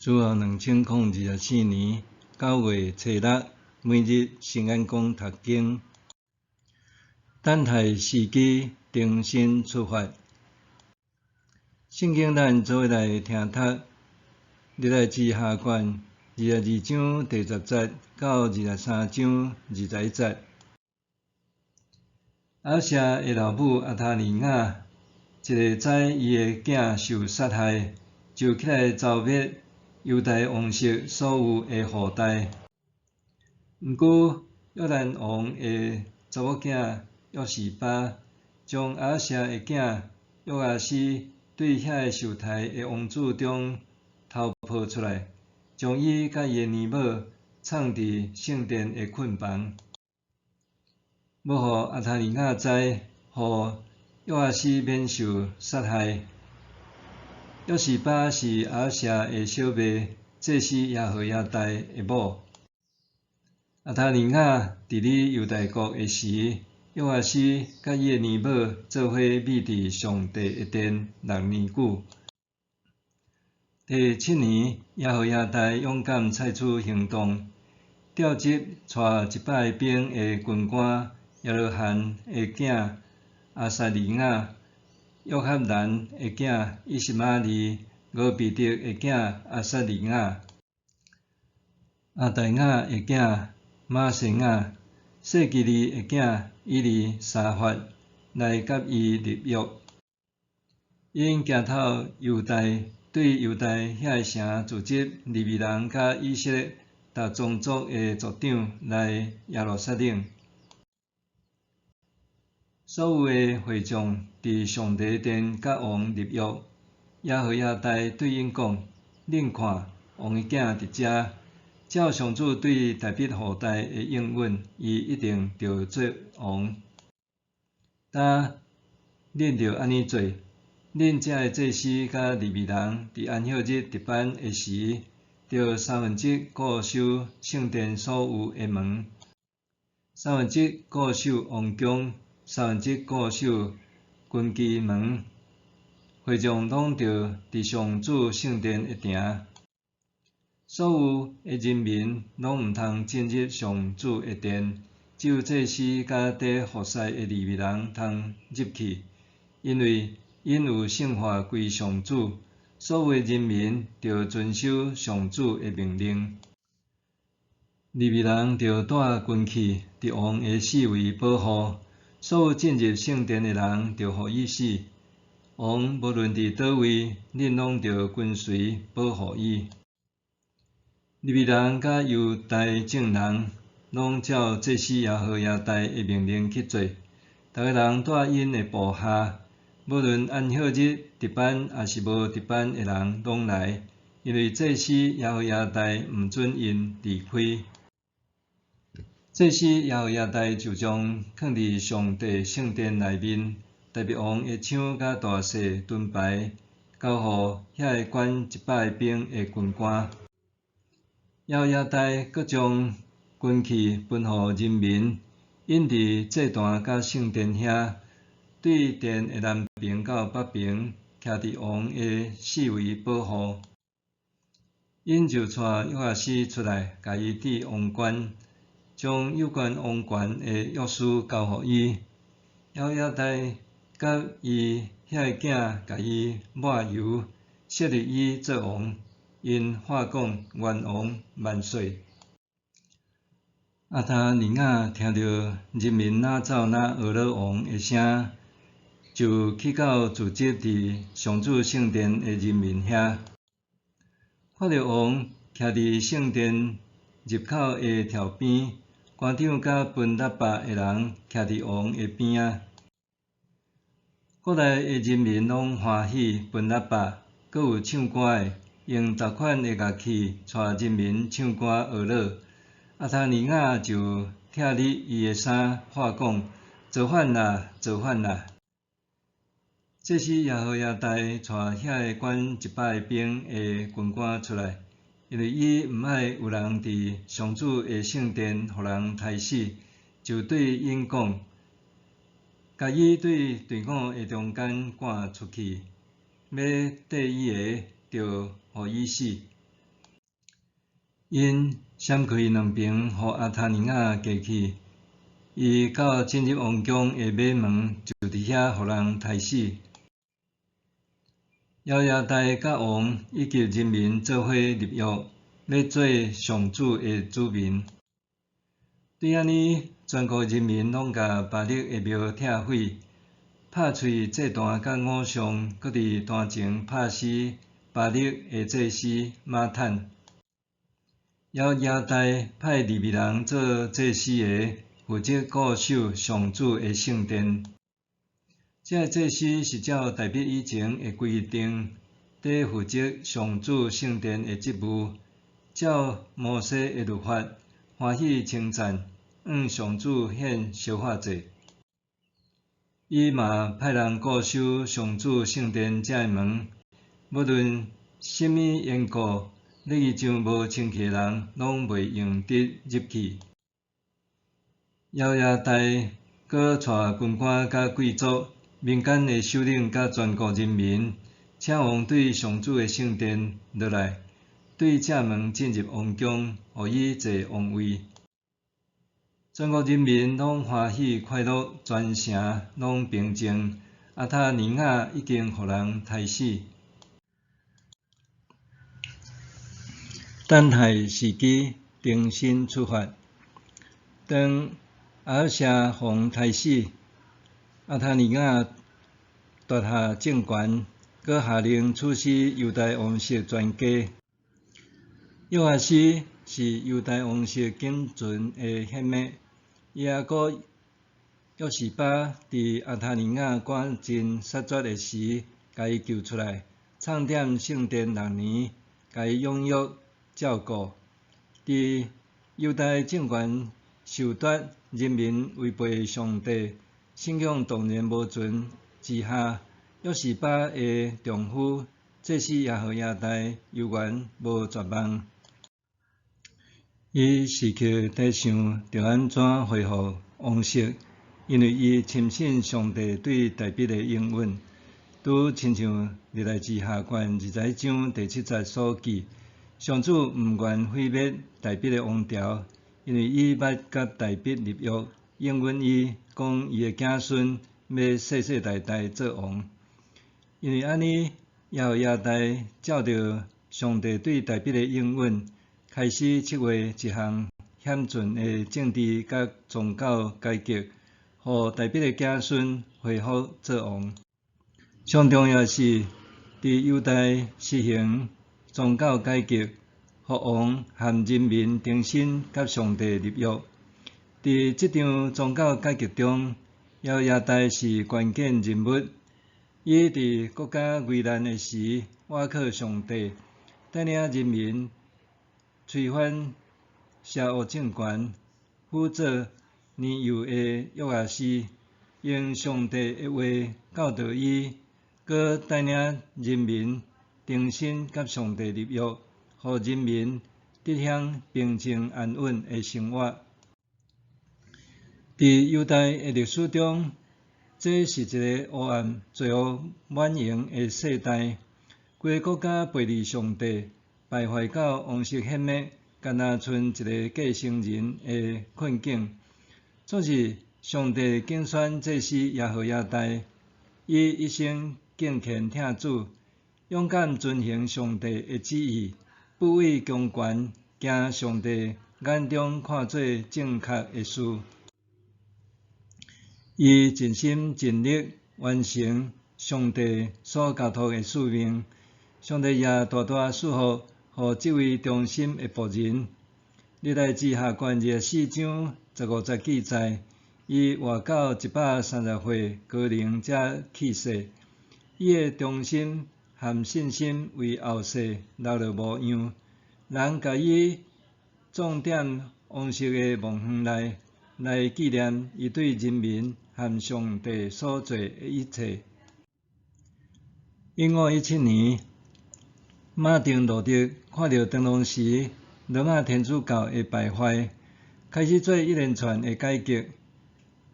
主後2024年9月初六，每日聖言講讀經，等待時機，重新出發。聖經咱做伙來聽讀，歷代志下卷22章第10節到23章21節。亞哈謝的老母亞他利雅，一下知伊的囝受殺害，就起來剿滅猶大王室所有的後代。毋過，約蘭王的查某囝約示巴，將亞哈謝的囝約阿斯對遐个受刣的王子中偷抱出來，將伊佮伊的乳母藏佇聖殿的睏房，欲予亞他利雅知，予約阿斯免受殺害。約示巴是亞哈謝的小妹，祭司耶何耶大的某。亞他利雅治理猶大國的時，約阿斯佮伊的乳母做伙覕佇上帝的殿6年久。第七年，耶何耶大勇敢採取行動，調集帶100个兵的軍官耶羅罕的囝亞撒利雅、約哈難的囝以實瑪利、俄備得的囝亞撒利雅、亞大雅的囝瑪設雅、細基利的囝以利沙法來佮伊立約。𪜶行透猶大，對猶大遐个城聚集利未人佮以色列逐宗族的族長來耶路撒冷。所有的會眾佇上帝殿佮王立約。耶何耶大對𪜶講：恁看，王的囝佇遮，照上主對大衛後代的應允，伊一定著做王。今恁著按呢做，恁遮的祭司佮利未人佇安息日值班的時，著三分之一固守聖殿所有的門，三分之一固守王宮，三分之一固守軍機門。會眾攏著佇上主聖殿的埕。所有的人民攏毋通進入上主的殿，只有祭司佮佇服侍的利未人通入去，因為𪜶有聖化歸上主。所有的人民著遵守上主的命令。利未人著帶軍器，佇王的四圍保護。所有進入聖殿的人，著予伊死。王無論佇佗位，恁攏著跟隨保護伊。利未人佮猶大眾人，攏照祭司耶何耶大的命令去做。逐个人帶𪜶的部下，無論安息日值班抑是無值班的人，攏來，因為祭司耶何耶大毋准𪜶離開。祭司耶何耶大就將囥佇上帝聖殿內面大衛王的槍佮大細盾牌，交予遐个管100个兵的軍官。耶何耶大閣將軍器分予人民，𪜶佇祭壇佮聖殿遐，對殿的南爿到北爿，徛佇王的四圍保護。𪜶就帶約阿斯出來，共伊戴王冠，將有關王權的鑰匙交予伊。耶何耶大佮伊遐個囝共伊抹油，設立伊做王。𪜶喊講：願王萬歲！亞他利雅聽著人民哪走哪呵咾王的聲，就去到聚集佇上主聖殿的人民遐，看著王徛佇聖殿入口的柱邊，官長佮分喇叭的人徛佇王的邊仔。國內的人民攏歡喜分喇叭，閣有唱歌的，用逐款的樂器帶人民唱歌呵咾。亞他利雅就拆裂伊的衫，喊講：造反啦！造反啦！祭司耶何耶大帶遐個管100个兵的軍官出來，因為伊毋愛有人佇上主的聖殿予人刣死，就對𪜶講：共伊對隊伍的中間趕出去，欲綴伊的，著予伊死。𪜶閃開兩爿，予亞他利雅過去。伊到進入王宮的尾門，就佇遐予人刣死。耶和亞大佮王以及人民做伙立約，欲做上主的子民。對按呢，全國人民攏共巴力的廟拆毀，拍碎祭壇佮偶像，閣佇壇前拍死巴力的祭司瑪坦。耶和亞大派利未人做祭司的，負責固守上主的聖殿。這个祭司是照大衛以前的規定，佇負責上主聖殿的職務，照摩西的律法，歡喜稱讚，向上主獻燒化祭。伊嘛派人固守上主聖殿這个門，無論啥物緣故，禮儀上無清氣的人，攏袂用得入去。耶和亞大閣帶軍官佮貴族、民間的首領佮全國人民，請王對上主的聖殿落來，對正門進入王宮，予伊坐王位。全國人民攏歡喜快樂，全城攏平靜。亞他利雅已經予人刣死。等待時機，重新出發。當亞哈謝予刣死，亞他利雅奪下政權，閣下令處死猶大王室全家。約阿斯是猶大王室僅存的顯脈，伊阿哥約示巴佇亞他利雅趕盡殺絕的時，共伊救出來，藏踮聖殿六年，共伊養育照顧。佇猶大政權受奪，人民違背上帝，信仰蕩然無存之下，約示巴的丈夫祭司耶何耶大猶原無絕望。伊時刻佇想著按怎恢復王室，因為伊深信上帝對大衛的應允，拄親像歷代志下卷20章第7節所記，上主毋願毀滅大衛的王朝，因為伊捌佮大衛立約，應允伊，講伊的子孫欲世世代代做王。因為按呢，耶和亞大照著上帝對大衛的應允，開始策劃一項險峻的政治佮宗教改革，予大衛的子孫恢復做王。上重要的是，佇猶大實行宗教改革，予王和人民重新佮上帝立約。佇這場宗教改革中，耶和亞大是關鍵人物。伊佇國家危難的時，倚靠上帝，帶領人民推翻邪惡政權，輔佐年幼的約阿斯，用上帝的話教導伊，閣帶領人民重新佮上帝立約，予人民得享平靜安穩的生活。佇猶大的歷史中，這是一个黑暗、罪惡滿盈的世代，規个國家背離上帝，敗壞到王室顯脈，敢若賰一个繼承人的困境。總是上帝揀選祭司耶何耶大，伊一生敬虔疼主，勇敢遵行上帝的旨意，不畏強權，行上帝眼中看做正確的事。伊盡心盡力完成上帝所交託的使命，上帝也大大賜福予這位忠心的僕人。歷代志下卷24章15節記載，伊活到130歲高齡才去世。伊的忠心和信心為後世留落模樣，人共伊葬佇王室的墓園內，來紀念伊對人民和上帝所做的一切。1517年，馬丁路德看著當時羅馬天主教的敗壞，開始做一連串的改革。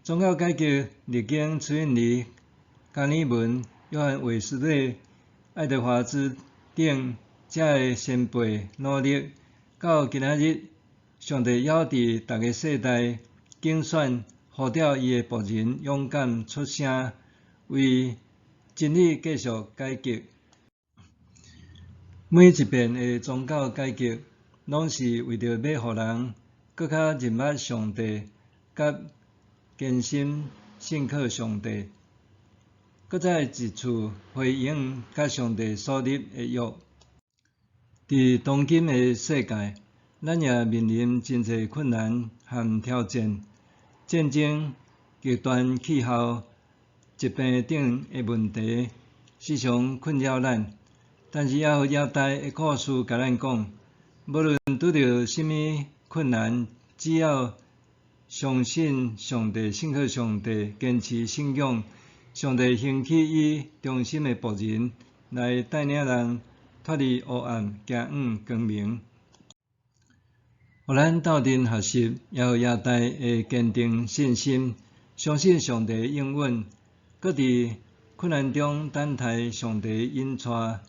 宗教改革歷經慈運理、加爾文、約翰衛斯理、愛德華茲等遮的先輩努力，到今仔日，上帝猶佇逐个世代揀選呼召伊的僕人勇敢出聲，為真理繼續改革。每一遍的宗教改革，攏是為著欲予人閣較認捌上帝，佮堅心信靠上帝，閣再一次回應佮上帝所立的約。佇當今的世界，咱也面臨真濟困難和挑戰，戰爭、極端氣候、疾病等的問題，時常困擾咱。但是耶和亞大的故事共咱講，無論拄著啥物困難，只要相信上帝、信靠上帝、堅持信仰，上帝興起伊忠心的僕人來帶領人脫離黑暗，行向光明。予咱鬥陣學習耶和亞大的堅定信心，相信上帝應允，閣佇困難中等待上帝引帶，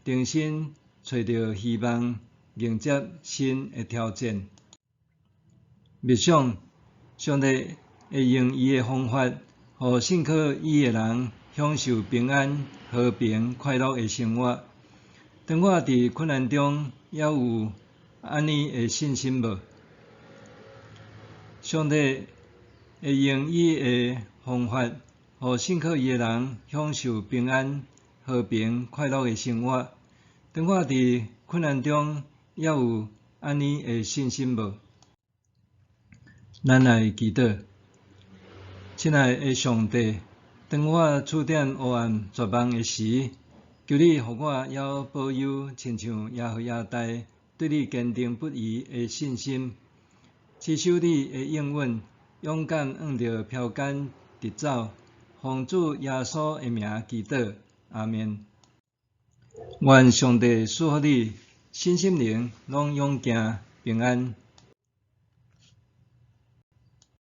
重新揣著希望，迎接新的挑戰。默想，上帝會用伊的方法，予信靠伊的人享受平安、和平、快樂的生活。當我佇困難中，猶有按呢的信心無？上帝會用伊的方法，予信靠伊的人享受平安、和平、快樂的生活。當我佇困難中，猶有按呢的信心無？咱來祈禱，親愛的上帝，當我處踮黑暗絕望的時，求你予我猶保有親像耶和亞大對你堅定不移的信心，持守你的應允，勇敢向著標桿直走，奉主耶穌的名祈禱，阿們。願上帝賜福你，身心靈攏勇健平安。